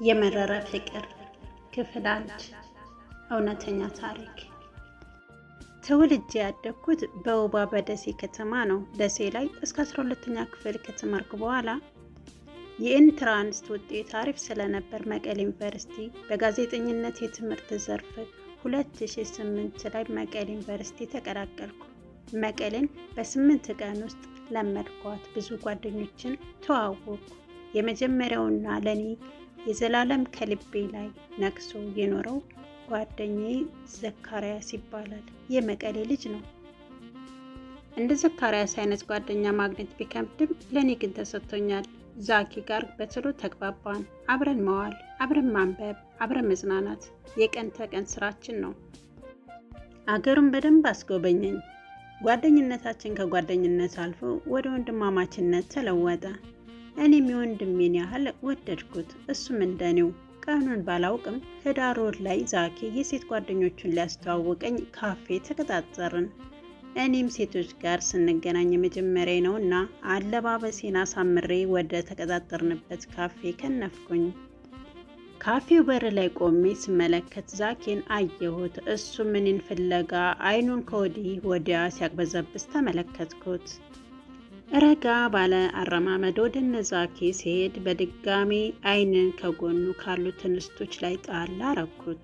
የመረረ ፍቅር ክፍል 1 እውነተኛ ታሪክ። ተወልጄ ያደግኩት በውቧ በደሴ ከተማ ነው። ደሴ ላይ እስከ 12ኛ ክፍል ከተማርኩ በኋላ የ entrance ውጤት አሪፍ ስለነበር መቀሌ ዩኒቨርሲቲ በጋዜጠኝነት የትምህርት ዘርፍ 2008 ላይ መቀሌ ዩኒቨርሲቲ ተቀላቀልኩ። መቀሌን በ8 ቀን ውስጥ ለመድኳት። ብዙ ጓደኞችን ተዋወቅኩ። የመጀመሪያውና ለኔ የዘላለም ከልቤ ላይ ነግሶ የኖረው ጓደኛዬ ዘካርያስ ይባላል። የመቀሌ ልጅ ነው። እንደ ዘካርያስ አይነት ጓደኛ ማግኘት ቢከብድም ለእኔ ግን ተሰጥቶኛል። ዛኪ ጋር በቶሎ ተግባባን። አብረን መዋል፣ አብረን ማንበብ፣ አብረን መዝናናት የቀን ተቀን ስራችን ነው። አገሩን በደንብ አስጎበኘኝ። ጓደኝነታችን ከጓደኝነት አልፎ ወደ ወንድማማችነት ተለወጠ። እኔም የወንድሜን ያህል ወደድኩት፣ እሱም እንደኔው። ቀኑን ባላውቅም ህዳር ወር ላይ ዛኪ የሴት ጓደኞቹን ሊያስተዋውቀኝ ካፌ ተቀጣጠርን። እኔም ሴቶች ጋር ስንገናኝ የመጀመሪያ ነውና አለባበሴን አሳምሬ ወደ ተቀጣጠርንበት ካፌ ከነፍኩኝ። ካፌው በር ላይ ቆሜ ስመለከት ዛኪን አየሁት። እሱም እኔን ፍለጋ አይኑን ከወዲህ ወዲያ ሲያቅበዘብዝ ተመለከትኩት። ረጋ ባለ አረማመድ ወደ እነ ዛኪ ሲሄድ በድጋሚ አይንን ከጎኑ ካሉት እንስቶች ላይ ጣል አረኩት።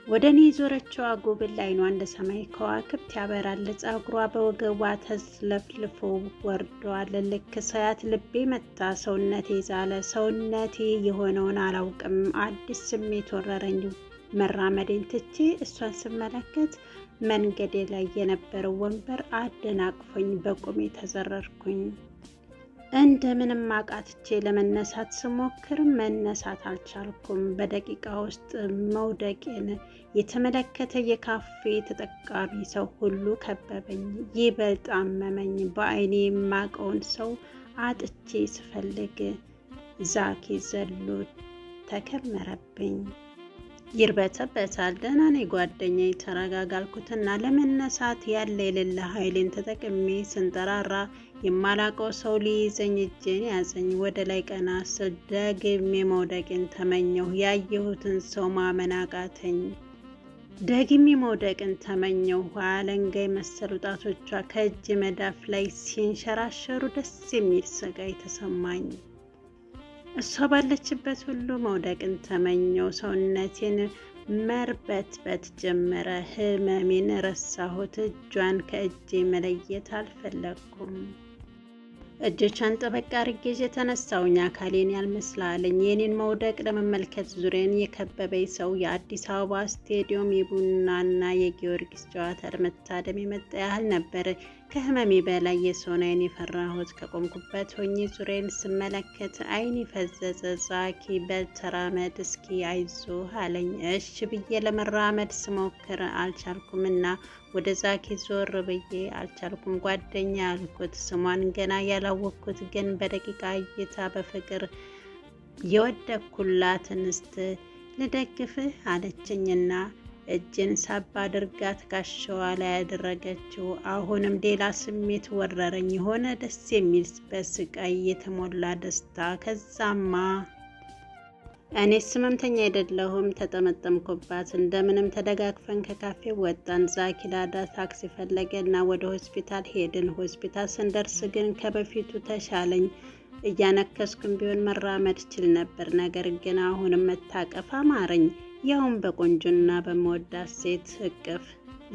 ወደ እኔ የዞረችው ጉብል አይኗ እንደ ሰማይ ከዋክብት ያበራል። ጸጉሯ በወገቧ ተዝለፍልፎ ወርዷል። ልክ ሳያት ልቤ መታ፣ ሰውነቴ ዛለ። ሰውነቴ የሆነውን አላውቅም። አዲስ ስሜት ወረረኝ። መራመዴን ትቼ እሷን ስመለከት መንገዴ ላይ የነበረው ወንበር አደናቅፎኝ በቁሜ ተዘረርኩኝ። እንደምንም አቃትቼ ለመነሳት ስሞክር መነሳት አልቻልኩም። በደቂቃ ውስጥ መውደቄን የተመለከተ የካፌ ተጠቃሚ ሰው ሁሉ ከበበኝ። ይበልጥ አመመኝ። በአይኔ የማውቀውን ሰው አጥቼ ስፈልግ ዛኪ ዘሎ ተከመረብኝ። ይርበተበታል። ደህና ነኝ ጓደኛዬ፣ ተረጋጋ አልኩትና ለመነሳት ያለ የሌለ ኃይሌን ተጠቅሜ ስንጠራራ የማላውቀው ሰው ሊይዘኝ እጄን ያዘኝ። ወደ ላይ ቀና ስል ደግሜ መውደቄን ተመኘሁ። ያየሁትን ሰው ማመን አቃተኝ። ደግሜ መውደቅን ተመኘሁ። አለንጋ የመሰሉ ጣቶቿ ከእጅ መዳፍ ላይ ሲንሸራሸሩ ደስ የሚል ስቃይ ተሰማኝ። እሷ ባለችበት ሁሉ መውደቅን ተመኘው። ሰውነቴን መርበትበት ጀመረ። ህመሜን ረሳሁት። እጇን ከእጄ መለየት አልፈለግኩም። እጆቿን ጠበቅ አድርጌ ይዤ ተነሳሁኝ። አካሌን ያልመስላለኝ የኔን መውደቅ ለመመልከት ዙሪያን የከበበኝ ሰው የአዲስ አበባ ስቴዲየም የቡናና የጊዮርጊስ ጨዋታ ለመታደም የመጣ ያህል ነበር። ከህመሜ በላይ የሰውን አይን የፈራሁት። ከቆምኩበት ሆኜ ዙሪያን ስመለከት አይን ፈዘዘ። ዛኪ በል ተራመድ እስኪ አይዞህ አለኝ። እሽ ብዬ ለመራመድ ስሞክር አልቻልኩምና ወደ ዛኪ ዞር ብዬ አልቻልኩም ጓደኛ አልኩት። ስሟን ገና ያላወቅኩት ግን በደቂቃ እይታ በፍቅር የወደኩላት እንስት ልደግፍህ አለችኝና እጅን ሳብ አድርጋ ትከሻዋ ላይ ያደረገችው። አሁንም ሌላ ስሜት ወረረኝ። የሆነ ደስ የሚል በስቃይ የተሞላ ደስታ። ከዛማ እኔስ ህመምተኛ አይደለሁም። ተጠመጠምኩባት። እንደምንም ተደጋግፈን ከካፌ ወጣን። ዛኪ ላዳ ታክሲ ፈለገና ወደ ሆስፒታል ሄድን። ሆስፒታል ስንደርስ ግን ከበፊቱ ተሻለኝ። እያነከስኩም ቢሆን መራመድ ችል ነበር። ነገር ግን አሁንም መታቀፍ አማረኝ። ያውም በቆንጆና በመወዳት ሴት እቅፍ።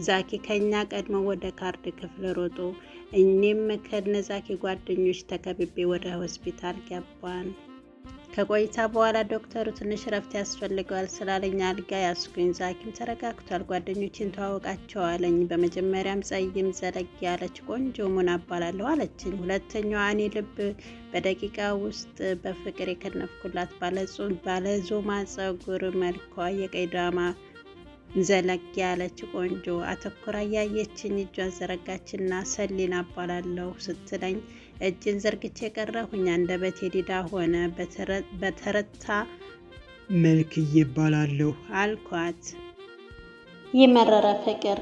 ዛኪ ከኛ ቀድሞ ወደ ካርድ ክፍል ሮጦ፣ እኔም ከነዛኪ ጓደኞች ተከብቤ ወደ ሆስፒታል ገባን። ከቆይታ በኋላ ዶክተሩ ትንሽ ረፍት ያስፈልገዋል ስላለኝ አልጋ ያስኩኝ። ዛኪም ተረጋግቷል። ጓደኞችን ተዋወቃቸው አለኝ። በመጀመሪያም ጸይም ዘለግ ያለች ቆንጆ ሙና እባላለሁ አለችኝ። ሁለተኛዋ እኔ ልብ በደቂቃ ውስጥ በፍቅር የከነፍኩላት ባለዞማ ጸጉር መልኳ የቀይ ዳማ ዘለግ ያለች ቆንጆ አተኩራ እያየችኝ እጇን ዘረጋችና ሰሊና እባላለሁ ስትለኝ እጅን ዘርግቼ የቀረሁኝ። አንደበቴ ዲዳ ሆነ። በተረታ መልክዬ እባላለሁ አልኳት። የመረረ ፍቅር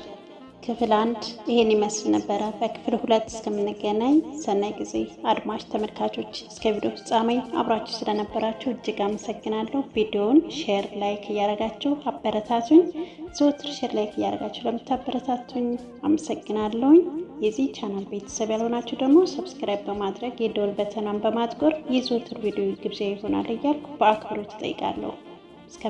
ክፍል 1 ይሄን ይመስል ነበረ። በክፍል 2 እስከምንገናኝ ሰናይ ጊዜ። አድማጭ ተመልካቾች፣ እስከ ቪዲዮ ፍጻሜ አብራችሁ ስለነበራችሁ እጅግ አመሰግናለሁ። ቪዲዮውን share፣ like እያደረጋችሁ አበረታቱኝ። ዘወትር share፣ like እያደረጋችሁ ለምታበረታቱኝ አመሰግናለሁኝ። የዚህ ቻናል ቤተሰብ ያልሆናችሁ ደግሞ subscribe በማድረግ የደወል button ኗን በማጥቆር የዘወትር ቪዲዮ ግብዣ ይሆናል እያልኩ በአክብሮት እጠይቃለሁ። እስከ